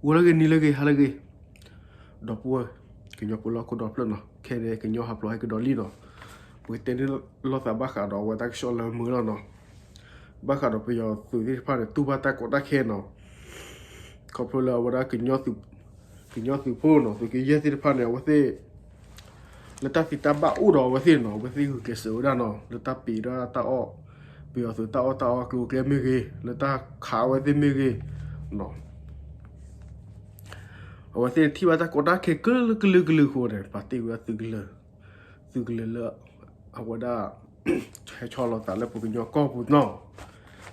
ဂီၤလၢအဂ့ၤ နံၤလၢအဂ့ၤ ဟါလၢအဂ့ၤ, ဒီပုၢ်ဝဲၢ် ကညီဖိလၢဟီၣ်ခိၣ်ဒီဖျၢၣ်နီၤ, ခဲအံၤန့ၣ် ကညီဟးဖျိးဟဲကဒီးလံနီၤ, ပကတဲန့ၢ်လိာ်သးဘၣ်ဃးဒီးအဝဲတၢ်ကစီၣ်လၢမုာ်လီၤနီၤ, ဘၣ်ဃးဒီးပယီၤသုးသ့ၣ်တဖၣ်န့ၣ် တူၢ်ဘၣ်တၢ်ကီတၢ်ခဲနီၤ, ခီဖျိလၢအဝဲဒၣ် ကညီသုးဖိနီၤ, သုးက့ယဲၢ်သ့ၣ်တဖၣ်န့ၣ် အဝဲသ့ၣ် လၢတၢ်သံတၢ်ဘၣ်အိၣ်ဒီးအဝဲသ့ၣ်နီၤ, အဝဲသ့ၣ်ဂုာ်ကျဲးစၢးဝဲဒၣ်နီၤ, လၢတၢ်ပံးဒၣ်တၢ်အီၣ်, ပယီၤသုးတၢ်အီၣ်တၢ်အီကျိၤကျဲမ့ၢ်ဂ့ၤ, လၢတၢ်ခးအဝဲသ့ၣ်မ့ၢ်ဂ့ၤနီၤ, အဝဲသ့ၣ်ထံၣ်ဘၣ်တၢ်ကီတၢ်ခဲကလုာ်ကလုာ်ကလုာ်အဃိန့ၣ် ပာ်တ့ၢ်ဝဲဒၣ်သုးကလၢၤ, သုးကလၢၤလၢ အဝဲဒၣ် ဟဲဆီလီၤသးလၢပကညီကီၢ်ပူၤနီၤ,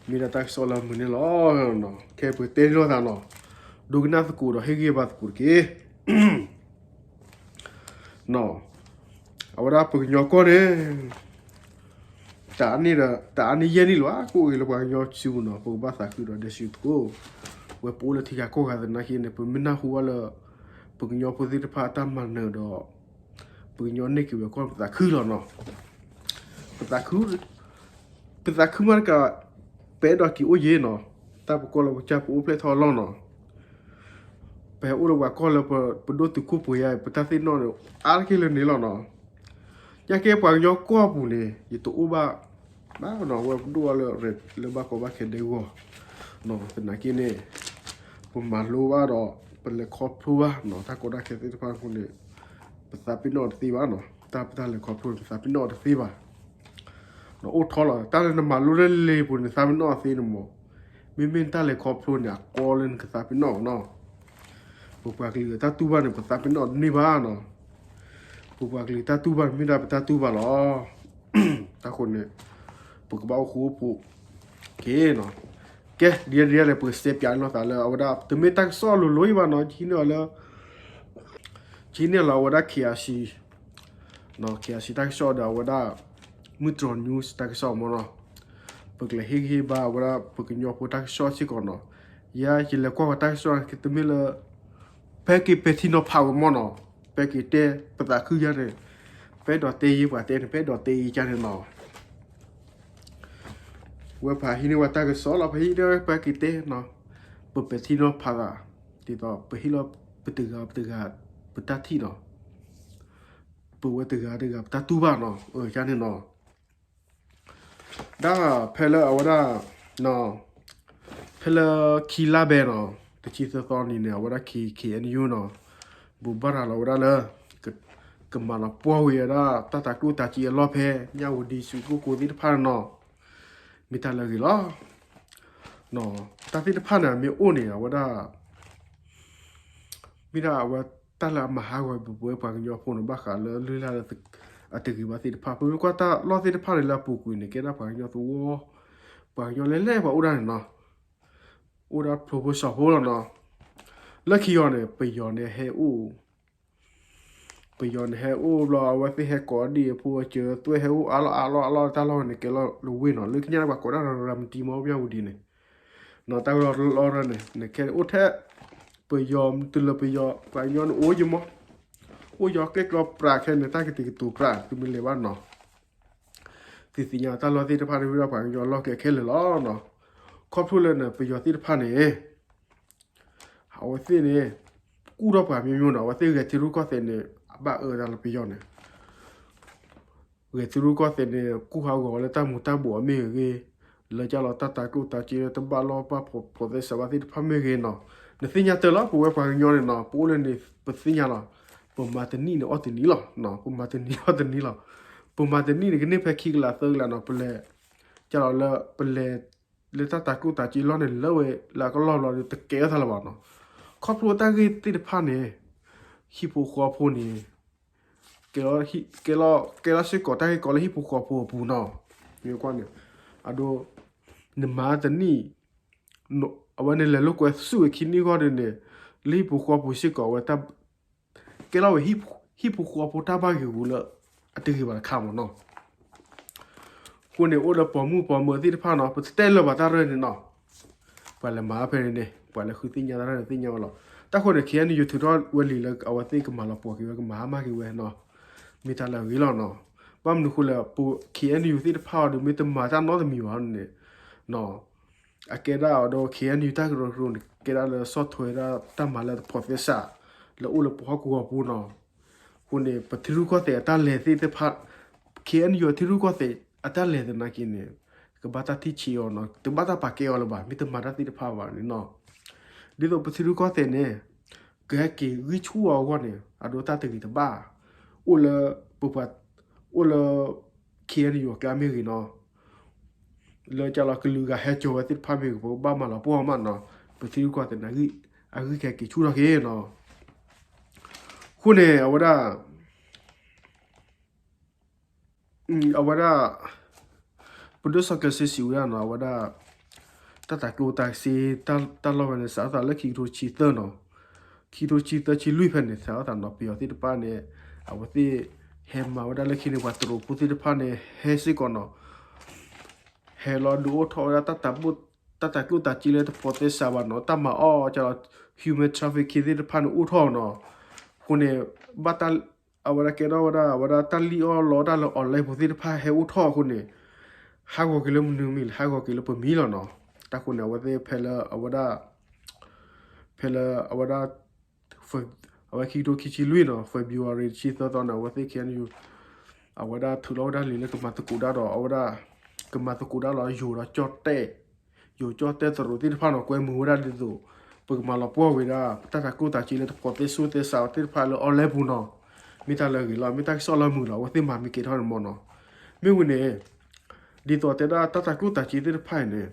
မ့ၢ်ဒၣ်တၢ်ကစီၣ်လၢမုာ်န့ၣ်လီၤ. ခဲအံၤပကတဲန့ၢ်လိာ်သးနီၤ, ဒိကနၣ်သကိးဒီးဟ့ၣ်ဂံၢ်ဘါသကိးတက့ၢ်. အဝဲဒၣ်ပကညီကီၢ်န့ၣ် တအါန့ၢ်ဒီး တအါန့ၢ်ယဲၢ်နံၣ်လၢၤဘၣ်, ကအိၣ်ဂ့ၤလၢပှၤကညီစုပူၤနီၤ, ပကဘၣ်သးခုဒီးဒဲစုသကိး, ဝဲပအိၣ်လၢထံဂၤကီၢ်ဂၤသနာ်က့န့ၣ် ပမ့ၢ်နၢ်ဟူဘၣ်လၢ ပကညီဖိသ့ၣ်တဖၣ်အတၢ်မၤနၢၤဒီး ပကညီန့ၢ်က့ၤဝဲကီၢ် ပသးခုလီၤနီၤ. ပသးခု, ပသးခုမးတကး, ပအဲၣ်ဒိးက့ၤအိၣ်ယံၤနီၤ, တၢ်ပကီၢ်လၢပကစၢ်ပအိၣ်ဖျဲၣ်ထီၣ်အလီၢ်နီၤ, ပဟဲအိၣ်လၢပှၤကီၢ်လၢပဒိၣ်တုာ်ခိၣ်ပှဲၤယါအံၤ ပတၢ်သ့ၣ်နီၣ်န့ၣ် အါတက့ၢ်လၢန့ၣ်လီၤနီၤ. ညါကဲပှၤကညီကီၢ်ပူၤန့ၣ် ယတအိၣ်ဘၣ် ဘၣ်နီၤ, ဝဲပဒိၣ်အီၤလၢ လၢဘၣ်ကီဘၣ်ခဲဒဲကဝီၤနီၤ, သနာ်က့န့ၣ် ပမၤလိဘၣ်ဒီး ပလဲၤခီဖျိဘၣ်နီၤ, တၢ်ကီတၢ်ခဲသ့ၣ်တဖၣ်အဃိန့ၣ် ပသးပ့ၤနီၣ်တသ့ဘၣ်နီၤ, တၢ်ပတၢ်လဲၤခီဖျိန့ၣ် ပသးပ့ၤနီၣ်တသ့ဘၣ်. အိၣ်ထီၣ်လီၤ, တၢ်လၢနမၤလိလၢလံာ်ပူၤန့ၣ် သးပ့ၤနီၣ်သ့န့ၣ်မး, မ့မ့ၢ်နတၢ်လဲၤခီဖျိန့ၣ် အကီလၢနကသးပ့ၤနီၣ်နီၤ. ပပှၤကလုာ်အတၢ်တူၢ်ဘၣ်န့ၣ် ပသးပ့ၤနီၣ်တန့ၢ်ဘၣ်နီၤ, ပပှၤကလုာ်တၢ်တူၢ်ဘၣ်န့ၣ် မ့ၢ်ဒၣ်ပတၢ်တူၢ်ဘၣ်လီၤ. တၢ်ဃိန့ၣ် ပကဘၣ်အိၣ်ဃူအိၣ်ဖိးက့ၤနီၤ. ကဲ ဒ်လဲၣ်ဒ်လဲၣ် ပကစဲးပၠးလိာ်သးလၢအဝဲဒၣ် တမ့ၢ်တၢ်ကစီၣ်လိၤလိၤအံၤဘၣ်နီၤ, ယဟံးန့ၢ်အီၤလၢ ယဟံးန့ၢ်လီၤအဝဲဒၣ် KIC, KIC တၢ်ကစီၣ်ဒီးအဝဲဒၣ် မုၢ်တြီၤ news တၢ်ကစီၣ်မ့ၢ်နီၤ, ပကလဲၤဟ့ၣ်ဂံၢ်ဟ့ၣ်ဘါအဝဲဒၣ် ပကညီဖိတၢ်ကစီၣ်စ့ၢ်ကီးနီၤ. ယၤယလဲၤကွၢ်ဝဲတၢ်ကစီၣ်က့ၤ တမ့ၢ်လၢ ဖဲက့ၤပဲာ်ထံနီၤဖးဝဲမ့ၢ်နီၤ, ဖဲက့ၤတဲပသးခုယါန့ၣ် ဖဲဒီးတဲယ့ၤပှၤတဲန့ၣ် ဖဲဒီးတဲယ့ၤကါန့ၣ်နီၤ. ဝဲပှၤဟံးန့ၢ်ဝဲတၢ်ကစီၣ်လီၤ, ပဟံးန့ၢ်ဝဲပှၤက့ၤတဲနီၤ, ပပဲာ်ထံနီၤဖးသး, ဒ်သိးပဟ့ၣ်လီၤပတဂၤပတဂၤ ပတၢ်ထံၣ်နီၤ, ပဝဲတဂၤတဂၤပတၢ်တူၢ်ဘၣ်နီၤ, အကါန့ၣ်နီၤ. ဒ်ဖဲလၢအဝဲဒၣ် ဖဲလၢခံလါဘဲနီၤ, တဆံသၢသီနံၤန့ၣ် အဝဲဒၣ် K-, KNU နီၤ, ဘိးဘၣ်ရၤလီၤဝဲဒၣ်လၢ ကမၤလီၤပှီၢ်ဝဲဒၣ် တၢ်တၤကျိၣ်တၤစ့အလီၢ်ဖဲ မၠၣ်ဝတံၤ စူးကိၣ်ကိးသ့ၣ်တဖၣ်နီၤ, မ့ၢ်တၢ်လၢအဂ့ၤလီၤ. တၢ်သ့ၣ်တဖၣ်န့ၣ် မ့ၢ်အိၣ်န့ၣ် အဝဲဒၣ် မ့ၢ်ဒၣ်အဝဲတၢ်လၢအမၤဟးဂီၤပဝဲပှၤကညီဖိန့ၣ် ဘၣ်ဃးလၢလုၢ်လၢ်လၢ အတဂ့ၤဘၣ်သ့ၣ်တဖၣ်, ပမ့ၢ်ကွၢ်တၢ်လီၢ်သ့ၣ်တဖၣ်န့ၣ် လၢအပူၤကွံာ်န့ၣ် ကဲဒၣ်ပှၤကညီသဝီ, ပှၤကညီလဲၣ်လဲၣ်ပှၤအိၣ်ဒၣ်န့ၣ်နီၤ, အိၣ်ဒၣ်ဖျိဖိစီၤဖိလီၤနီၤ. လၢခံအီၤန့ၣ် ပယီၤန့ၣ်ဟဲအိၣ် ပယီၤန့ၣ်ဟဲအိၣ်ဘျီ အဝဲသ့ၣ်ဟဲကိးဒံးအဖိအစၢၤ သွဲၣ်ဟဲအိၣ်အါလီၢ်အါလီၢ်အါလီၢ် တၢ်လီၢ်န့ၣ် ကဲလီၤလၢဝ့ၢ်နီၤ, လၢကညါပှၤကိးဒၣ် ရၤမတံ မ့ၢ် မၠၣ်ဝတံၤန့ၣ်, တၢ်လီၢ်လီၢ်န့ၣ် နခဲအိၣ်ထဲ ပယီၤတုၤလၢပယီၤ ပှၤကညီန့ၣ်အိၣ်ယမီၢ်, အိၣ်ယီၤကျဲကျီပြးခဲန့ၣ် တၢ်ကတံၤကတိၤပြး သုမ့ၢ်လဲၤဘၣ်နီၤ, သုသ့ၣ်ညါတၢ်လီၢ်သ့ၣ်တဖၣ်န့ၣ် မ့ၢ်ဒၣ်ပှၤကညီအလီၢ်ကျဲခဲလၢာ်လီၤနီၤ. ခီဖျိလၢန့ၣ် ပယီၤသ့ၣ်တဖၣ်န့ၣ် အဝဲသ့ၣ်န့ၣ် ကူၣ်ထီၣ်ပှၤမ့ၢ်မ့ၢ်နီၤ, အဝဲသ့ၣ်ဂဲၤထံရူၢ်ကီၢ်သဲးန့ၣ် အဘၣ်အၢတၢ်လၢပယီၤန့ၣ်, ဂဲၤထံရူၢ်ကီၢ်သဲးန့ၣ် ကူၣ်ဟးဂီၤဝဲလၢတၢ်မူၤတၢ်ဘှီးမ့ၢ်ဂ့ၤ, လၢကၢ်လီၤတၢ်တၤကျိၣ်တၤစ့လၢတဘၣ်လီၢ်ဘၣ်ဖိးသဲစးဘၣ်သ့ၣ်တဖၣ်မ့ၢ်ဂ့ၤနီၤ, နသ့ၣ်ညါတၢ်လီၤ. ပဝဲပှၤကညီန့ၣ်နီၤ ပအိၣ်လၢန့ၣ် ပသ့ၣ်ညါလီၤ. ပမၤတနံၣ်န့ၣ်အီၣ်တနံၣ်လီၤ, ပမၤတနံၣ်အီၣ်တနံၣ်လီၤ. ပမၤတနံၣ်န့ၣ် ကန့ၢ်ဖဲခံကလးသၢကလးနီၤ, ပလဲၤ ကၢ်လီၤလၢ ပလဲၤ လၢတၢ်တၤကျိၣ်တၤစ့လီၢ်န့ၣ် လၢဝဲလၢအကလီၢ်ဘျီဒီး တကဲထီၣ်သးလၢၤဘၣ်နီၤ. ခီဖျိတၢ်ဂ့ၢ်သ့ၣ်တဖၣ်န့ၣ် ဟံၣ်ဖိဃီဖိန့ၣ် ကဲလီၤ ကဲလီၤစ့ၢ်ကီးတၢ်ဂ့ၢ်ကီလၢဟံၣ်ဖိဃီဖိအပူၤနီၤ. မ့ၢ်ကွၢ်န့ၣ် အဒိ နမၤတနံၣ် အဝဲန့ၣ်လဲၤလိာ်ကွဲဆူၣ်ဝဲခံနံၣ်ဂီၢ်န့ၣ်န့ၣ် လၢဟံၣ်ဖိဃီဖိစ့ၢ်ကီးဝဲ ကဲလီၤဝဲ ဟံၣ်ဖိဃီဖိတၢ်ဘၣ်ဂ့ၢ်ဂူၤလၢ အတဂ့ၤဘၣ်တခါမ့ၢ်နီၤ. အဃိန့ၣ် အိၣ်ဒီးပိာ်မုၣ်ပိာ်မၢၤသ့ၣ်တဖၣ်နီၤ ပတတဲလၢၤဘၣ်တၢ်ရဲၣ်န့ၣ်နီၤ. ပှၤလဲၤမၤဖဲန့ၣ်န့ၣ် ပှၤလဲၤဃုသ့ၣ်ညါတၢ်ရဲၣ်န့ၣ်သ့ၣ်ညါဝဲလီၤ. တၢ်ဃိန့ၣ် KNU ထုးထီၣ်ဝဲလံာ်လၢအဝဲသ့ၣ်ကမၤလီၤပှီၢ်က့ၤဝဲ ကမၤဟါမၢ်က့ၤဝဲနီၤ မ့ၢ်တၢ်လၢအဂ့ၤလီၤနီၤ. ဘၣ်မနုၤဃိလဲၣ် ပ KNU သ့ၣ်တဖၣ်အံၤဒီး မ့ၢ်တမၤတၢ်နီတမံၤဘၣ်န့ၣ် အကဲဒၣ်အီၤဒီး KNU တၢ်ကရၢကရိန့ၣ် ကဲဒၣ်လၢဆီၣ်ထွဲဒၣ်တၢ်မၤလၢတဖိးသဲစး လၢအိၣ်လၢပဟီၣ်ကဝီၤပူၤနီၤ. အဃိန့ၣ် ပထံရူၢ်ကီၢ်သဲးအတၢ်လဲၤသ့ၣ်တဖၣ် ခ့ၣ်အဲၣ်ယူၣ် ထံရူၢ်ကီၢ်သဲးအတၢ်လဲၤသနာ်က့န့ၣ် ကဘၣ်တၢ်ထံၣ်ဆံးအီၤနီၤ, တဘၣ်တၢ်ပာ်ကဲအီၤလၢၤဘၣ်, မ့ၢ်တမၤတၢ်သ့ၣ်တဖၣ်ဘၣ်န့ၣ်နီၤ. ဒ်သိးပထံရူၢ်ကီၢ်သဲးန့ၣ် ကဟဲက့ၤဂံၢ်ဆူၣ်အီၤအဂီၢ်န့ၣ် အဒိတၢ်တဂ့ၤတဘၣ် အိၣ်လၢ ပပှၤ အိၣ်လၢ ခ့ၣ်အဲၣ်ယူၣ် အကျါမ့ၢ်ဂ့ၤနီၤ, လၢကလီၤကလုာ်ဂၤဟဲကၠီၤဝဲသ့ၣ်တဖၣ်မ့ၢ်ဂ့ၤ ပကဘၣ်မၤလီၤပှီၢ်မးနီၤ, ပထံရူၢ်ကီၢ်သဲးန့ၣ် အဂံၢ်ကဟဲက့ၤဆူၣ်ထီၣ်က့ၤနီၤ. အဃိန့ၣ် အဝဲဒၣ် အဝဲဒၣ် ပဒိၣ်စီၤကျဲၤစ့စံးဝဲဒၣ်နီၤ, အဝဲဒၣ် တၢ်တၤကျိၣ်တၤစ့ တၢ်လီၢ်ဝဲန့ၣ် စးထီၣ်သးလၢခံကထိဆံသၢနီၤ, ခံကထိဆံသၢဆံလွံၢ်ဖဲန့ၣ် စးထီၣ်သးနီၤ ပယီၤသ့ၣ်တဖၣ်န့ၣ် အဝဲသ့ၣ်ဟဲမၤဝဲဒၣ်လၢခံန့ၣ် ပှၤတရူးဖိသ့ၣ်တဖၣ်န့ၣ် ဟဲစ့ၢ်ကီးနီၤ, ဟဲလီၤဒုးအိၣ်ထီၣ်ဝဲဒၣ် တၢ်တၤကျိၣ်တၤစ့လၢတဖိးသဲစးဘၣ်နီၤ, တၢ်မၤအီၣ်ကလီၤ human trafficking သ့ၣ်တဖၣ်န့ၣ်အိၣ်ထီၣ်နီၤ. အဃိန့ၣ် ဘၣ်တၢ် အဝဲဒၣ်ကဲထီၣ်ဝဲဒၣ် အဝဲဒၣ်တၢ်လံၣ်အီၣ်လီအီၣ်တၢ်လၢ online ဖိသ့ၣ်တဖၣ်ဟဲအိၣ်ထီၣ်အဃိန့ၣ် ဟးဂီၤက့ၤလၢမနုၤမံၤလဲၣ်, ဟးဂီၤက့ၤလၢပမံၤလီၤနီၤ. တၢ်ဃိန့ၣ် အဝဲသ့ၣ်ဖဲလၢအဝဲဒၣ် ဖဲလၢအဝဲဒၣ် အဝဲခံကထိခံဆံလွံၢ်နီၤ February တဆံသၢသီန့ၣ် အဝဲသ့ၣ် ခ့ၣ်အဲၣ်ယူၣ် အဝဲဒၣ်ထုးလီၤဝဲဒၣ်လံာ်လၢကမၤသကိးတၢ်ဒီး အဝဲဒၣ် ကမၤသကိးတၢ်လီၤ ယိၤဒီးကၠီၣ်တဲၣ် ယိၤကၠီၣ်တဲၣ်တရူးသ့ၣ်တဖၣ်နီၤ ကွဲမုာ်ဝဲဒၣ်ဒ်သိး ပကမၤလီၤပှီၢ်ဝဲဒၣ် တၢ်တၤကျိၣ်တၤစ့လၢတဖိးသဲစးသ့ၣ်တဖၣ်လၢ online ပူၤနီၤ. မ့ၢ်တၢ်လၢအဂ့ၤလီၤ, မ့ၢ်တၢ်ကစီၣ်လၢမုာ်လီၤ, အဝဲသ့ၣ်မၤမ့ၢ်ကဲထီၣ်န့ၣ်မ့ၢ်နီၤ. မ့ၢ်ဝံၤန့ၣ် ဒ်သိးတဲဒၣ်တၢ်တၤကျိၣ်တၤစ့သ့ၣ်တဖၣ်အံၤန့ၣ်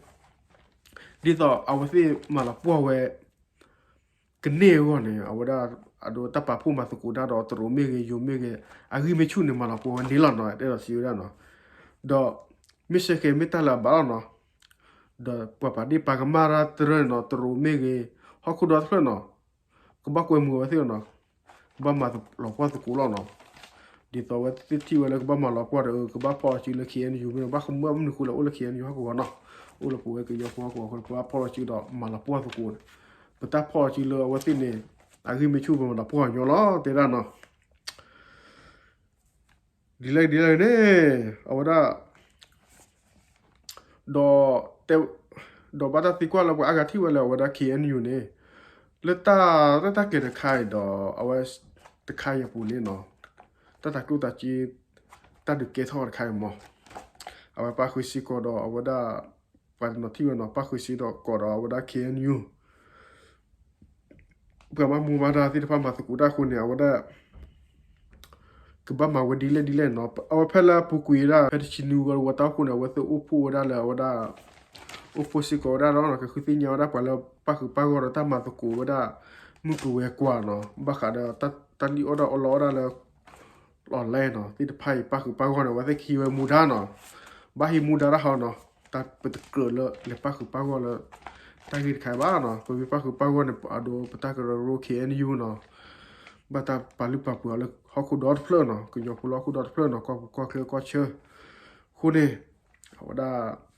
ဒ်သိးအဝဲသ့ၣ်မၤလီၤပှီၢ်ဝဲ ကန့ၢ်အဂီၢ်န့ၣ် အဝဲဒၣ် အဒိတၢ်ပာ်ဖှိၣ်မၤသကိးတၢ်ဒီးတရူးမ့ၢ်ဂ့ၤ ယိၤမ့ၢ်ဂ့ၤ အဂံၢ်မ့ၢ်ဆူၣ်န့ၣ် မၤလီၤပှီၢ်ဝဲန့ၣ်လီၤနီၤ အဲၣ်ဒိးစံးဝဲဒၣ်နီၤ. ဒီးမ့ၢ်စ့ၢ်ကီးမ့ၢ်တၢ်လၢအဘၣ်လီၤနီၤ. ဒီးပှၤပာ်ဒ့ၣ်ပာ်ကမၣ်တၢ်တရၢန့ၣ်နီၤ တရူးမ့ၢ်ဂ့ၤ ဟီၣ်ခိၣ်ဒီတဖျၢၣ်နီၤ ကဘၣ်ကွဲမုာ်ဝဲသ့ၣ်နီၤ ကဘၣ်မၤလီၤပှီၢ်သကိးလီၤနီၤ. ဒ်သိးအဝဲသ့ၣ်ထံၣ်ဝဲလၢကဘၣ်မၤလီၤပှီၢ်ဒီး ကဘၣ်ဖီၣ်လီၤစုလၢ ခ့ၣ်အဲၣ်ယူၣ် မ့ၢ် ဘၣ်မနုၤဃိလဲၣ် အိၣ်လၢ ခ့ၣ်အဲၣ်ယူၣ် ဟီၣ်ကဝီၤနီၤ အိၣ်လၢပဝဲကညီဖိဟီၣ်ကဝီၤအဃိန့ၣ် ပဘၣ်ဖီၣ်လီၤစုဒီးမၤလီၤပှီၢ်သကိးန့ၣ် ပတၢ်ဖီၣ်လီၤစုလၢအဝဲသ့ၣ်န့ၣ် အဂံၢ်မ့ၢ်ဆူၣ်ပမၤလီၤပှီၢ်ညီလီၤ တဲဒၣ်နီၤ. ဒ်လဲၣ်ဒ်လဲၣ်န့ၣ် အဝဲဒၣ် ဒီး ဒီးဘၣ်တၢ်သံကွၢ်လၢပှၤအါဂၤထံၣ်ဝဲလၢအဝဲဒၣ် ခ့ၣ်အဲၣ်ယူၣ် န့ၣ် လၢတၢ်ရဲၣ်တၢ်ကျဲၤတခါအံၤဒီး အဝဲတခါအံၤအပူၤန့ၣ်နီၤ တၢ်တၤကျိၣ်တၤစ့ တၢ်ဒုးကဲထီၣ်တခါအံၤမ့ၢ် အဝဲပၣ်ဃုာ်စ့ၢ်ကီးဒီးအဝဲဒၣ် ပှၤတနီၤထံၣ်ဝဲနီၤ ပၣ်ဃုာ်စ့ၢ်ကီးဒီးအဝဲဒၣ် ခ့ၣ်အဲၣ်ယူၣ် ပှၤဘၣ်မူဘၣ်ဒါသ့ၣ်တဖၣ်မၤသကိးတၢ်အဃိန့ၣ် အဝဲဒၣ် ကဘၣ်မၤဝဲဒ်လဲၣ်ဒ်လဲၣ်နီၤ အဝဲဖဲလၢအပူၤကွံာ်ဝဲဒၣ် ဖဲတဆံနွံဝဲတဝီတၢ်အဃိန့ၣ် အဝဲသ့ၣ်အိၣ်ဖှိၣ်ဝဲဒၣ်လၢအဝဲဒၣ် အိၣ်ဖှိၣ်စ့ၢ်ကီးဝဲဒၣ်ဒီး ကဃုသ့ၣ်ညါဝဲဒၣ်ပှၤလၢပၣ်ဃုာ်ပၣ်ဂီၢ်ဒီးတၢ်မၤသကိးဝဲဒၣ် မုၢ်ကျိၤဝဲၤကွာ်နီၤ ဘၣ်ဃးဒီးတၢ်လံၣ်အီၣ်ဒၣ်အီလီအီၣ်ဒၣ်လၢ online နီၤ သ့ၣ်တဖၣ်အံၤ ပၣ်ဃုာ်ပၣ်ဂီၢ်န့ၣ် အဝဲသ့ၣ်ကဟံးဝဲမူဒါနီၤ ဘၣ်ဟံးမူဒါတၢ်ဟီနီၤ တၢ်ပတကြၢးလၢလဲၤပၣ်ဃုာ်ပၣ်ဂီၢ်လၢ တၢ်ဂ့ၢ်တခါအံၤဘၣ်နီၤ ပမ့ၢ်ပၣ်ဃုာ်ပၣ်ဂီၢ်န့ၣ် အဒိပတၢ်ကရၢကရိ ခ့ၣ်အဲၣ်ယူၣ် နီၤ ဘၣ်တၢ်ပာ်လုၢ်ပာ်ပှ့ၤအီၤလၢဟီၣ်ခိၣ်ဒီတဖျၢၣ်နီၤ ကညီဖိလၢဟီၣ်ခိၣ်ဒီတဖျၢၣ်နီၤ ကီၢ်ပူၤကီၢ်ချၢကီၢ်ဆၢ အဃိန့ၣ် အဝဲဒၣ်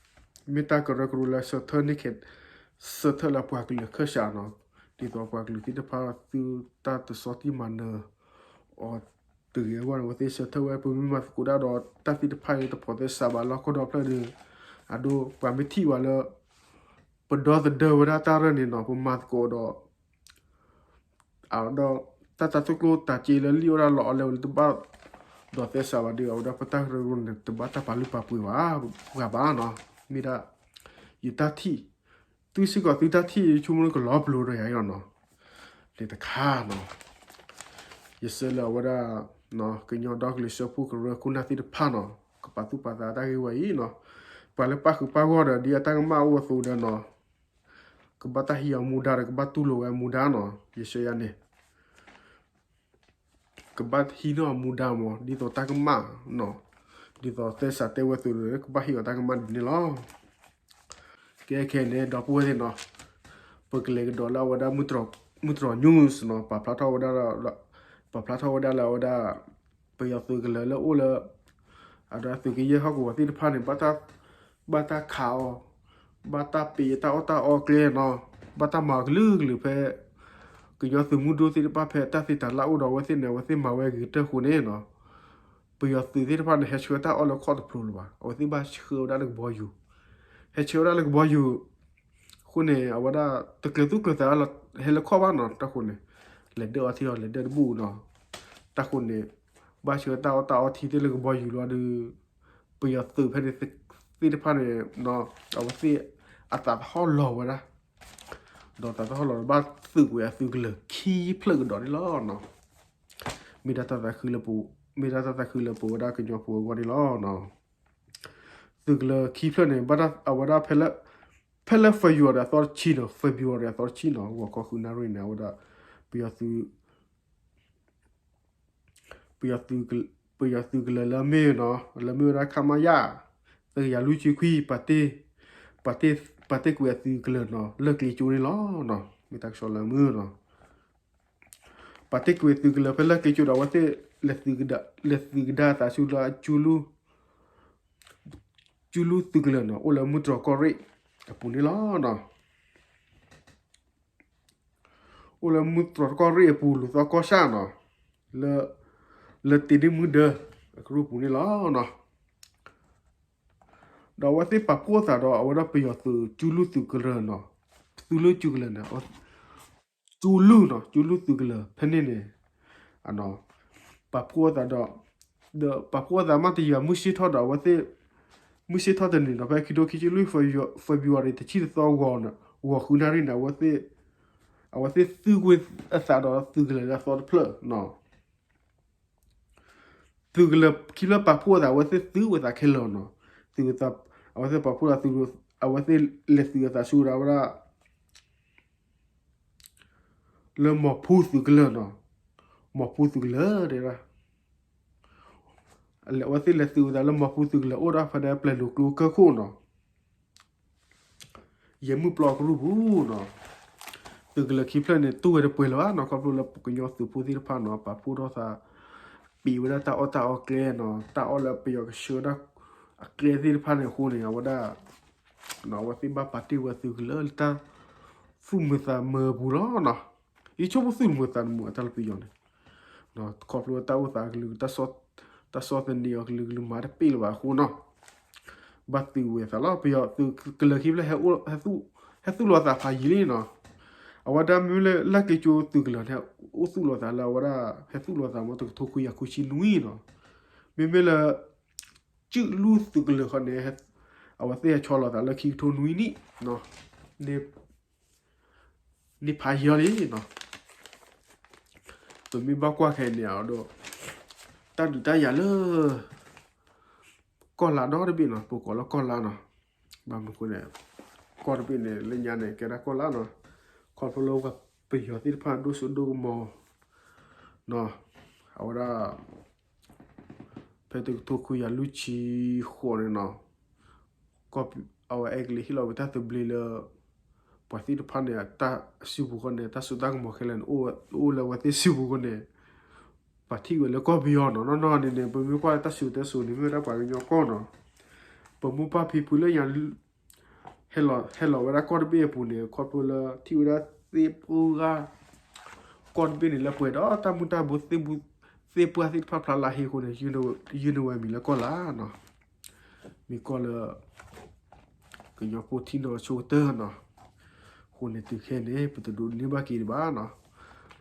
မ့ၢ်တၢ်ကရၢကရိလၢဆၢထၢၣ်န့ၢ်ခဲ ဆၢထၢၣ်လၢပှၤကလုာ်အခၢၣ်စးနီၤ ဒ်သိးပှၤကလုာ်သ့ၣ်တဖၣ်သုတၢ်တဆီတံၢ်မၤနၢၤအီၤတဂ့ၤအဂီၢ်န့ၣ် အဝဲသ့ၣ်ဆၢထၢၣ်ဝဲ ပမ့ၢ်မၤသကိးတၢ်ဒီးတၢ်သ့ၣ်တဖၣ်အံၤ တဖိးသဲစးဘၣ်လၢဟီၣ်ခိၣ်ဒီဖျၢၣ်ဒီး အဒိပှၤမ့ၢ်ထံၣ်ဝဲလၢ ပဒီသဒၢဝဲဒၣ်တၢ်ရဲၣ်န့ၣ်နီၤ ပမၤသကိးဒီး အဒီး တၢ်တၤကျိၣ်တၤစ့လၢလံၣ်အီၣ်ဒၣ်လီအီၣ်လဲဝဲလၢတဘၣ်ဒီးသဲစးဘၣ်ဒီး အဝဲဒၣ်ပတၢ်ကရၢကရိန့ၣ် တဘၣ်တၢ်ပာ်လုၢ်ပာ်ပှ့ၤဘၣ် ပှၤဘၣ်နီၤ မ့ၢ်ဒၣ် ယတၢ်ထံၣ် သုစ့ၢ်ကီးသုတၢ်ထံၣ် ယဆိကမိၣ်လၢကလီၤပလိာ်ဒီးယၤအံၤလီၤနီၤ လၢတခါနီၤ ယဆၢလၢအဝဲဒၣ် ကညီဒီကလုာ်စၢဖှိၣ်ကရၢခိၣ်နၢ်သ့ၣ်တဖၣ်နီၤ ကပာ်သူၣ်ပာ်သးတၢ်ဂ့ၢ်ဝဲအံၤနီၤ ပှၤလၢပၣ်ဃုာ်ပၣ်ဂီၢ်ဒီး ဒ်အတၢ်ကမၣ်အိၣ်အသိးဒီးနီၤ ကဘၣ်တၢ်ဟံးအီၤမူဒါဒီး ကဘၣ်တူၢ်လိာ်ဝဲမူဒါနီၤ ယဆၢယၤန့ၣ် ကဘၣ်ဟံးန့ၢ်အီၤမူဒါမး ဒ်သိးတၢ်ကမၣ်နီၤ ဒ်သိးသဲစးတဲဝဲအသိးဒီး ကဘၣ်ဟံးအီၤတၢ်ကမၣ်ဒ်န့ၣ်လီၤ. ကဲခဲအံၤန့ၣ် ဒီပုၢ်ဝဲၢ်သ့ၣ်နီၤ ပကလဲၤကဒီးလၢအဝဲဒၣ် မုၢ်တြီၤ news နီၤ ပာ်ဖျါထီၣ်ဝဲဒၣ် ပာ်ဖျါထီၣ်ဝဲဒၣ်လၢအဝဲဒၣ် ပယီၤသုးကလၢၤလၢအိၣ်လၢ အဒၣ်သုးကယဲၢ်ဟီၣ်ကဝီၤသ့ၣ်တဖၣ်န့ၣ် ဘၣ်တၢ်ခးအီၤ ဘၣ်တၢ်ပ့းတၢ်အီၣ်တၢ်အီကျဲနီၤ ဘၣ်တၢ်မၤအီၤကလုာ်ကလုာ်ဖဲ ကညီသုးမုၢ်ဒိၣ်သ့ၣ်တဖၣ်ဖဲတၢ်သ့တၢ်လၢအိၣ်ဒီးအဝဲသ့ၣ်န့ၣ် အဝဲသ့ၣ်မၤဝဲဂ့ၤကတၢၢ်ဃိန့ၣ်နီၤ ပယီၤသုးသ့ၣ်တဖၣ်န့ၣ် ဟဲဆှၢတၢ်အီၣ်လၢခီၣ်တဖျိလၢၤဘၣ် အဝဲသ့ၣ်ဘၣ်ဆှၢဝဲဒၣ်လၢကဘီယူၤ ဟဲဆှၢဝဲဒၣ်လၢကဘီယူၤ အဃိန့ၣ် အဝဲဒၣ် တကျၢၤသူၣ်ကျၢၤသးလီၤ ဟဲလၢခီၣ်ဘၣ်နီၤ တၢ်ဃိန့ၣ် လဲၤဒၢၣ်အီထံအီၤ လဲၤဒၢၣ်တဘူၣ်နီၤ. တၢ်ဃိန့ၣ် ဘၣ်ဆၢတၢ်အီၣ်တၢ်အီထံသ့ၣ်လၢကဘီယူၤလီၤဒီး ပယီၤသုးဖဲန့ၣ်သ့ၣ်တဖၣ်န့ၣ် အဝဲသ့ၣ်အသးသဟီၣ်လီၤဝဲဒၣ် ဒီးသးသဟီၣ်လီၤဒီး ဘၣ်သုးကွံာ်အသုးကလၢၤခံဖျၢၣ်ကဒီးန့ၣ်လီၤ. မ့ၢ်ဒၣ်တၢ်သးခုလၢပ မ့ၢ်ဒၣ်တၢ်သးခုလၢပဝဲဒၣ်ကညီဖိအဂီၢ်န့ၣ်လီၤ. သုးကလၢၤခံဖျၢၣ်န့ၣ် ဘၣ်တၢ်အဝဲဒၣ် ဖဲလၢ February အသီတဆံနီၤ February အသီတဆံနီၤ ဂီၤခီဃုနၣ်ရံၣ်န့ၣ် အဝဲဒၣ် ပယီၤသုး ပယီၤသုးကလၢၤလၢအမ့ၢ်နီၤ လၢမ့ၢ်ဝဲဒၣ် ခမရ သၢကယၤလွံၢ်ဆံခွံ ပာ်တ့ၢ်ကွံာ်အသုးကလၢၤနီၤ လၢကျဲကၠိန့ၣ်လီၤ. မ့ၢ်တၢ်ကစီၣ်လၢမုၢ်နီၤ ပာ်တ့ၢ်ကွံာ်သုးကလၢၤဖဲလၢကျဲကၠိဒီး အဝဲသ့ၣ် လဲၤသုးကဒါအသးဆူလၢ ကၠူလူၢ်သုးကလၢၤနီၤ အိၣ်လၢမူတြီၤကီၢ်ရ့ၣ်အပူၤန့ၣ်လီၤ. အိၣ်လၢမူတြီၤကီၢ်ရ့ၣ်အပူၤ လူၤသီကီၢ်ဆၣ်နီၤ လၢ လၢတ့ဒ့ၣ်မုၢ်ဒၢအကရူၢ်ပူၤန့ၣ်လီၤ. ဒီးအဝဲသ့ၣ်ပာ်ဖှိၣ်အသးဒီး အဝဲဒၣ်ပယီၤသုးကၠူလူၢ်သုးကလၢၤနီၤ သုးလူၢ်ကၠူကလၢၤန့ၣ် ကၠူလူၢ်နီၤ ကၠူလူၢ်သုးကလၢၤဖဲန့ၣ်န့ၣ် ပာ်ဖှိၣ်အသးဒီး ဒီးပာ်ဖှိၣ်အသးမ့ၢ်တယံာ် မုၢ်ဆ့ၣ်ထီၣ်ဒီး အဝဲသ့ၣ် မုၢ်ဆ့ၣ်ထီၣ်တနံၤဒီး ဖဲခံထိခံဆံလွံၢ် February တဆံတသီ ဂီၤဃုနၣ်ရံၣ်န့ၣ် အဝဲသ့ၣ် အဝဲသ့ၣ်သုးကွံာ်အသးဒီးသုးကလၢၤလၢအသီတဖျၢၣ်နီၤ သုးကလၢၤခံဖျၢၣ်ပာ်ဖှိၣ်အသး အဝဲသ့ၣ်သုးဝဲသးခဲလၢာ်နီၤ သုး အဝဲသ့ၣ်ပာ်ဖှိၣ်သးသုး အဝဲသ့ၣ်လဲၤသုးအသးဆူဒၣ်ဝဲဒၣ် လၢမီၤဖူသုးကလၢၤနီၤ မီၤဖူသုးကလၢၤတဲဒၣ် အဝဲသ့ၣ်လဲၤသုးဝဲသးလၢမီၤဖူသုးကလၢၤ အိၣ်ဒၣ်ဖဲဒၣ်ပျဲၤလိာ်ကျိကၢၢ်ခိၣ်နီၤ ယဲၢ်မုၢ်ပျီကရူၢ်ပူၤနီၤ သုးကလၢၤခံဖျၢၣ်န့ၣ် တူၢ်ဝဲတပှဲၤလၢၤဘၣ်နီၤ ခီဖျိလၢပကညီသုးဖိသ့ၣ်တဖၣ်နီၤ ပာ်ဖှိၣ်ထီၣ်သး ပံးဝဲဒၣ်တၢ်အီၣ်တၢ်အီကျဲနီၤ တၢ်အီၣ်လၢပယီၤကဆှၢဒၣ်အကျဲသ့ၣ်တဖၣ်န့ၣ်အဃိန့ၣ် အဝဲဒၣ် အဝဲသ့ၣ်ဘၣ်ပာ်တ့ၢ်ဝဲသုးကလၢၤလၢတၢ်သူၣ်မုာ်သးမုာ်အပူၤလီၤနီၤ ယဆိကမိၣ်သူၣ်မုာ်သးမုာ်အတၢ်လၢပယီၤန့ၣ် ခီဖျိတၢ်အိၣ်သးကလုာ် တၢ်ဆီၣ်သနံးအီၤကလုာ်ကလုာ်မၤတပ့ၢ်လၢၤဘၣ်အဃိနီၤ ဘၣ်သုးဝဲသးလီၤ ပယီၤသုးကလၢၤခံဖျၢၣ် ဟဲသူၣ်လီၤသးဖးယံာ်လံနီၤ အဝဲဒၣ်မ့မ့ၢ်လၢ လၢကျဲကၠိသုးကလၢၤန့ၣ် အိၣ်သူၣ်လီၤသးလၢအဝဲဒၣ် ဟဲသူၣ်လီၤသးမ့ၢ်တကထိခွံကယၤခွံဆံနွံနီၤ မ့မ့ၢ်လၢ ကၠူလူၢ်သုးကလၢၤဃီန့ၣ် အဝဲသ့ၣ်ဟဲဆီလီၤသးလၢခံကထိနွံနံၣ် န့ၣ်ဖးယံာ်လံနီၤ ပမ့ၢ်ဘၣ်ကွၢ်ခဲအံၤန့ၣ်ဒီး တၢ်ဒုးတၢ်ယၤလၢ ကီၢ်လါဒီတဘ့ၣ်နီၤ ပကိးလၢကီၢ်လါနီၤ ဘၣ်မနုၤအဃိန့ၣ် ကီၢ်တဘ့ၣ်န့ၣ် လၢညါန့ၣ် ကဲဒၣ်ကီၢ်လါနီၤ ခီဖျိလၢပယီၤသ့ၣ်တဖၣ်ဒိၣ်စိဒိၣ်ကမီၤ အဝဲဒၣ် ဖဲတကထိခွံကယၤလွံၢ်ဆံဃိးန့ၣ်နီၤ အဝဲအဲကလံးဟ့ၣ်လီၤဝဲတၢ်သဘျ့လၢ ပှၤသ့ၣ်တဖၣ်န့ၣ် တၢ်စုပူၤဃီန့ၣ် တၢ်စိတၢ်ကမီၤခဲလၢာ်န့ၣ် အိၣ်လၢအဝဲသ့ၣ်စုပူၤဃီန့ၣ် ပှၤထံၣ်ဝဲလၢကီၢ်ပယီၤနီၤ နီၢ်နီၢ်န့ၣ်န့ၣ် ပမ့ၢ်ကွၢ်လၢတၢ်စူၤတၢ်စိၤန့ၣ် မ့ၢ်ဝဲဒၣ်ပှၤကညီကီၢ်နီၤ ပမိၢ်ပၢ်ဖံဖုလၢညါ ဟဲလီၤဝဲဒၣ်ကီၢ်တဘ့ၣ်အပူၤန့ၣ် ခီဖျိလၢထံၣ်ဝဲဒၣ်သ့ၣ်ပှၢ် ကီၢ်တဘ့ၣ်န့ၣ် လၢပှဲၤဒီးတၢ်မုၢ်တၢ်ဘိ သ့ၣ်ပှၢ်သ့ၣ်တဖၣ်ဖျါလၢဟ့အဃိန့ၣ် ယုၢ်န့ၢ်ဝဲမံၤလၢကီၢ်လါနီၤ မ့ၢ်ကီၢ်လၢ ကညီဖိထံၣ်နီၤဆိကတၢၢ်နီၤ အဃိန့ၣ်တုၤခဲအံၤန့ၣ် ပတဒိးန့ၢ်ဘၣ်က့ၤဒံး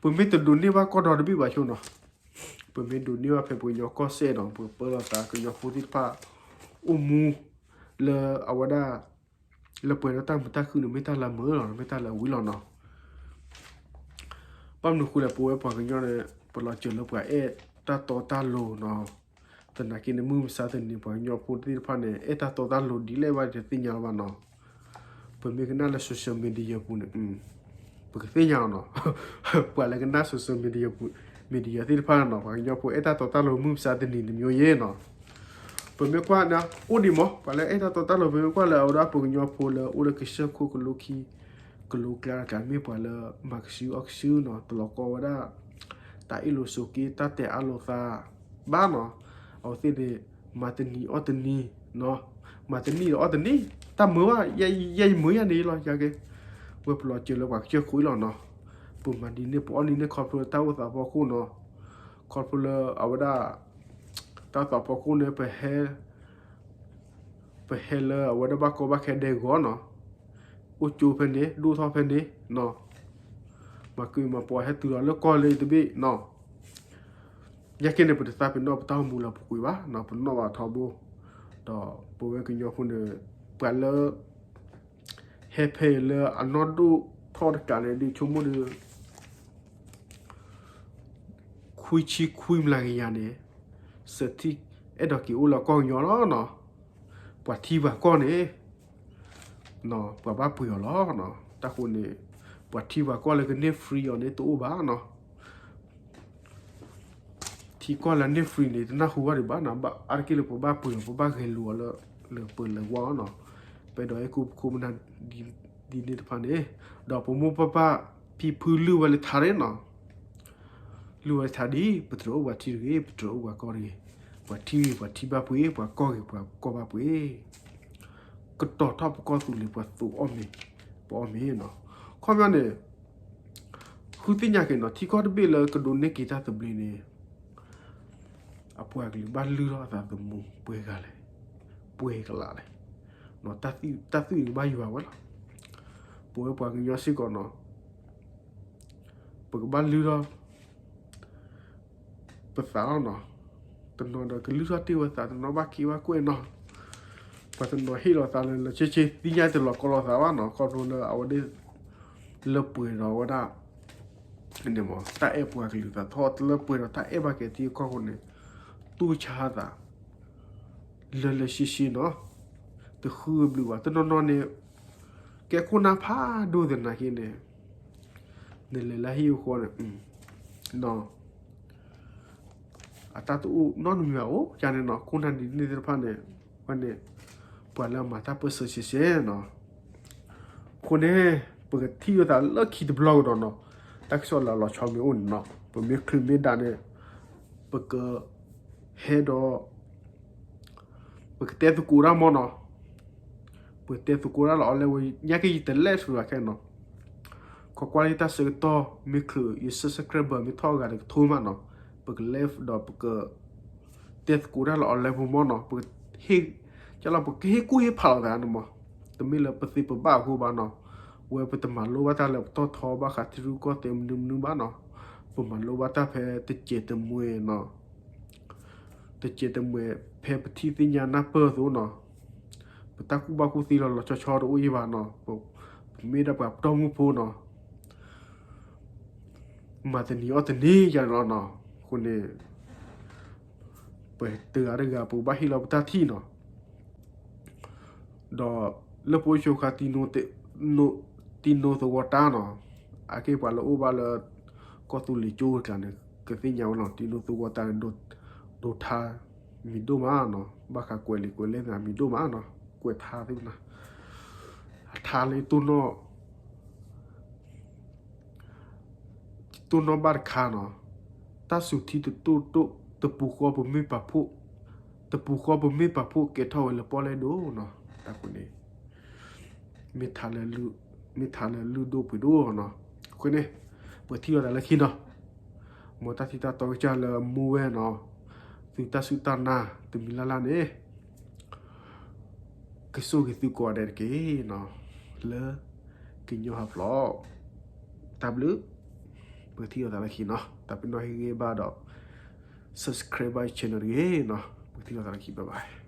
ဘၣ်နီၤ ပမ့ၢ်တဒိးန့ၢ်ဘၣ်ကီၢ်ဒီတဘ့ၣ်ဘၣ်ဆိနီၤ ပမ့ၢ်ဒိးန့ၢ်ဘၣ်ဖဲပကညီကီၢ်စဲၣ်နီၤ ပကပၢလီၤသးကညီဖိသ့ၣ်တဖၣ် အိၣ်မူ လၢအဝဲဒၣ် လၢပှဲၤဒီးတၢ်မုာ်တၢ်ခုၣ်န့ၣ် မ့ၢ်တၢ်လၢမုာ်လီၤ မ့ၢ်တၢ်လၢအဝံၤလီၤနီၤ ဘၣ်မနုၤဃိလဲၣ် ပဝဲပှၤကညီန့ၣ် ပလီၤစၢၤလၢပှၤအဲၣ်တၢ်တီတၢ်လိၤနီၤ သနာ်က့န့ၣ် မုၢ်မဆါတနံၤ ပှၤကညီဖိသ့ၣ်တဖၣ်န့ၣ် အဲၣ်တၢ်တီတၢ်လိၤဒ်လဲၣ်ဘၣ်တသ့ၣ်ညါလၢၤဘၣ်နီၤ ပမ့ၢ်ကနၣ်လၢ social media ပူၤန့ၣ် ပကသ့ၣ်ညါအီၤနီၤ ပှၤလၢကနၣ် social media ပူၤ media သ့ၣ်တဖၣ်နီၤ ပှၤကညီဖိအဲၣ်တၢ်တီတၢ်လိၤမုၢ်မဆါတနံၤတမံၤယဲနီၤ ပမ့ၢ်ကွၢ်န့ၣ် အိၣ်ဒံးမး ပှၤလၢအဲၣ်တၢ်တီတၢ်လိၤ ပမ့ၢ်ကွၢ်လၢအဝဲဒၣ်ပှၤကညီဖိလၢအိၣ်လၢကစၢၢ်ခိၣ် ကလိခံ ကလိကျါတကျါ မ့ၢ်ပှၤလၢမၤကစုအီၣ်ကစုနီၤ တလီၤကီဝဲဒၣ် တၢ်အ့ၣ်လိာ်ဆိးက့ တၢ်တဲအါလိာ်သး ဘၣ်နီၤ အဝဲသ့ၣ်န့ၣ် မၤတနံၤအီၣ်တနံၤ မၤတနံၤဒီးအီၣ်တနံၤ တၢ်မုာ်ဘၣ် ယဲယမုာ်ယဲန့ၣ်လီၤ ယကဲ ဝဲပလီၤစၢၤလၢပှၤကစၢၢ်ခိၣ်အံၤလီၤနီၤ ပမၤဒ်န့ၣ် ပအီၣ်ဒ်န့ၣ်ခီဖျိတၢ်အိၣ်သးဖီခိၣ်နီၤ ခီဖျိလၢအဝဲဒၣ် တၢ်အိၣ်သးဖီခိၣ်န့ၣ် ပဟဲ ပဟဲလၢအဝဲဒၣ်ဘၣ်ကီဘၣ်ခဲဒဲကဝီၤနီၤ အိၣ်ကၠိဖဲန့ၣ် ဒိၣ်ထီၣ်ဖဲန့ၣ်နီၤ, မၤက့ၤမၤပှၤဟဲတုၤဒီးလၢကီၢ်လၢအံၤတဘ့ၣ်နီၤ. ညါက့န့ၣ် ပတသးပ့ၤနီၣ်ပတၢ်အိၣ်မူလၢပူၤကွံာ်ဘၣ်နီၤ, ပနီၣ်ဘၣ်ထီဘိ, ဒီးပဝဲကညီဖိန့ၣ် ပှၤလၢ ဟဲဖဲအံၤလၢအနီၢ်ဒိၣ်ထီၣ်တကးန့ၣ် ဒုးဆိကမိၣ်ဒီး ခွံဆံခွံမျးကယၤန့ၣ် စၢးထံၣ်အဲၣ်ဒိးက့ၤအိၣ်လၢကီၢ်ကညီလီၤနီၤ. ပှၤထံပှၤကီၢ်န့ၣ် ပှၤဘၣ်ပှ့ၤအီၤလီၤနီၤ. တၢ်ဃိန့ၣ် ပှၤထံပှၤကီၢ်လၢကန့ၢ် free အီၤန့ၣ်တအိၣ်ဘၣ်နီၤ. ထံကီၢ်လၢန့ၢ် free န့ၣ် တနၢ်ဟူဘၣ်ဒံးဘၣ်နီၤ, ဘၣ်အါတက့ၢ်လၢပဘၣ်ပှ့ၤအီၤ ပဘၣ်ဂဲၤလိာ်အီၤလၢ လၢပၢၤလၢဝါနီၤ. ပအဲၣ်ဒိးအဲၣ်ကူပခိၣ်ပနၢ် ဒ်န့ၣ်တဖၣ်န့ၣ်, ဒီးပမိၢ်ပပၢ်ဖံဖုလုၢ်ဝဲလၢထါန့ၣ်နီၤ. လုၢ်ဝဲလၢထါဒ် ပတြၢၤအိၣ်ပှၤထံတဂ့ၤ, ပတြၢၤအိၣ်ပှၤကီၢ်တဂ့ၤ, ပှၤထံဂ့ၤပှၤထံဘၣ်ပှ့ၤ, ပှၤကီၢ်ဂ့ၤပှၤကီၢ်ဘၣ်ပှ့ၤ, ကတီၤထီၣ်ပကီၢ်သူးလ့ၤ ပှၤသူးအီၣ်မ့ၤ ပအီၣ်မ့ၤနီၤ. ခီပညီန့ၣ် ဃုသ့ၣ်ညါက့ၤနီၤ, ထံကီၢ်တဘ့ၣ်လၢကဒိးန့ၢ်က့ၤတၢ်သဘျ့န့ၣ် အပှၤကလုာ်ဘၣ်လုၢ်ထီၣ်အသးသမူပှဲၤဂၤလဲၣ်, ပှဲၤကလးလဲၣ်, တၢ်သွံၣ်တဘၣ်ယွၤဝဲလီၤ. ပဝဲပှၤကညီစ့ၢ်ကီးနီၤ, ပကဘၣ်လုၢ်ထီၣ် ပသးလီၤနီၤ. တနီၤဒီးကလုၢ်ထီၣ်တ့ၢ်ဝဲသး, တနီၤဘၣ်က့ၤဘၣ်ကွဲးနီၤ. ပှၤတနီၤဟ့ၣ်လီၤသးလၢလၢဆ့ဆ့ သ့ၣ်ညါတလီၤကီလီၤသးဘၣ်နီၤ. ခီဖျိလၢအဝဲဒၣ် လၢပှဲၤဒီးဝဲဒၣ် တၢ်အဲၣ်ပှၤကလုာ်သးထီၣ် တလၢပှဲၤဒီးတၢ်အဲၣ်ဘၣ်က့ၤထံကီၢ်အဃိန့ၣ် တူၢ်ဆါသး လၢလၢဆ့ဆ့နီၤ. တဃုဘျုးဘၣ် တနီၤနီၤန့ၣ် ကဲခိၣ်နၢ်ဖးဒိၣ်သနာ်က့န့ၣ် နလဲၤလၢဟံၣ်အဃိန့ၣ် အတၢ်တအိၣ်နီတမံၤဘၣ်အိၣ်ယါန့ၣ်နီၤ. ခိၣ်နၢ်ဒ်န့ၣ်သ့ၣ်တဖၣ်န့ၣ် ဝဲန့ၣ် ပှၤလၢအမၤတၢ်ပၢၢ်ဆၢဆဲးဆဲးနီၤ. အဃိန့ၣ် ပကထံၣ်လိာ်သးလၢခံတဘျီကဒီးနီၤ. တၢ်ကစီၣ်လၢအလီၤဆီမ့ၢ်အိၣ်န့ၣ်နီၤ ပမ့ၢ်ချုးမ့ၢ်ဒၣ်န့ၣ် ပကဟဲဒီး ပကတဲသကိးတၢ်မ့ၢ်နီၤ. ပကတဲသကိးတၢ်လၢ online ဝဲ ညါက့ယတလဲၤဆူၣ်လၢခဲနီၤ. ကွၢ်ကွၢ်လၢယတၢ်ဆၢကတီၢ် မ့ၢ်ချုးယ subscriber မ့ၢ်ထီၣ်အဂၤတကထိမးနီၤ ပက live ဒီးပက တဲသကိးတၢ်လၢ online ဖိမ့ၢ်နီၤ. ပကဟ့ၣ် ကလီၤ ပကဟ့ၣ်ကူၣ်ဟ့ၣ်ဖးလိာ်သးန့ၣ်မး. တမ့ၢ်လၢပသ့ပဘၣ်အဃိဘၣ်နီၤ. ဝဲပတမၤလိဘၣ်တၢ်လၢပတီၢ်ထီဘၣ်ဃးထံရူၢ်ကီၢ်သဲးမနုၤမနုၤဘၣ်နီၤ. ပမၤလိဘၣ်တၢ်ဖဲတစဲးတမှဲၤနီၤ. တစဲးတမှဲၤ ဖဲပထံၣ်သ့ၣ်ညါနၢ်ပၢၢ်အသိးနီၤ. ပတၢ်ကူၣ်ဘၣ်ကူၣ်သ့လီၤလီၤဆီဆီတအိၣ်အံၤဘၣ်နီၤ. ပမ့ၢ်ဒၣ်ပှၤပတီၢ်မုၢ်ဖိနီၤ. မၤတနံၤအီၣ်တနံၤယါန့ၣ်လီၤနီၤ. အဃိန့ၣ် ပတဂၤတဂၤ ပကဘၣ်ဟ့ၣ်လီၤပတၢ်ထံၣ်နီၤ. ဒီးလၢပအိၣ်ဆိခါ တံနိသဝီတၢ်နီၤ. အက့ၢ်ပှၤလၢအိၣ်ဘၣ်လၢ ကီၢ်သူလ့ၤကၠိတကျါန့ၣ် ကသ့ၣ်ညါဝဲလီၤ. တံနိသဝီတၢ်န့ၣ် ဒိးထါ မံၤဒိၣ်မးနီၤ. ဘၣ်ဃးကွဲးလံာ်ကွဲးလဲၢ်သးမံၤဒိၣ်မးနီၤ. ကွဲးထါသ့ၣ်နီၤ. အထါလၢ တိၢ်နီၣ်ဘၣ်တခါနီၤ. တၢ်စူၤထံတတိၢ်တိၢ် တပူၤဃီပမ့ၢ်ပာ်ဖှိၣ်, တပူၤဃီပမ့ၢ်ပာ်ဖှိၣ်ကဲထီၣ်ဝဲလၢပီၣ်လဲၣ်ဒိၣ်နီၤ. တၢ်ဃိန့ၣ် မ့ၢ်ထါလၢလုၢ်ဒိၣ်ပှ့ၤဒိၣ်နီၤ. အဃိန့ၣ် ပထံၣ်လိာ်သးလၢခံနီၤ. မ်တၢ်ထံၣ်တၢ်တီကစၢ်လၢအမူဝဲနီၤ. သုတၢ်စူၢ်တၢ်နာ်တမံၤလၢ်လၢ်န့ၣ် ကဆိၣ်ဂ့ၤသုကိးဂၤဒဲးတက့ၢ်နီၤ. လၢကညီဟးဖျိး တၢ်ဘျုး. ပကထံၣ်လိာ်သးလၢခံနီၤ. တၢ်ပနီၣ်ဟ့ၣ်ဂံၢ်ဘါဒီး subscribe ဘၣ် channel တဂ့ၤနီၤ. ပကထံၣ်လိာ်သးလၢခံ bye bye.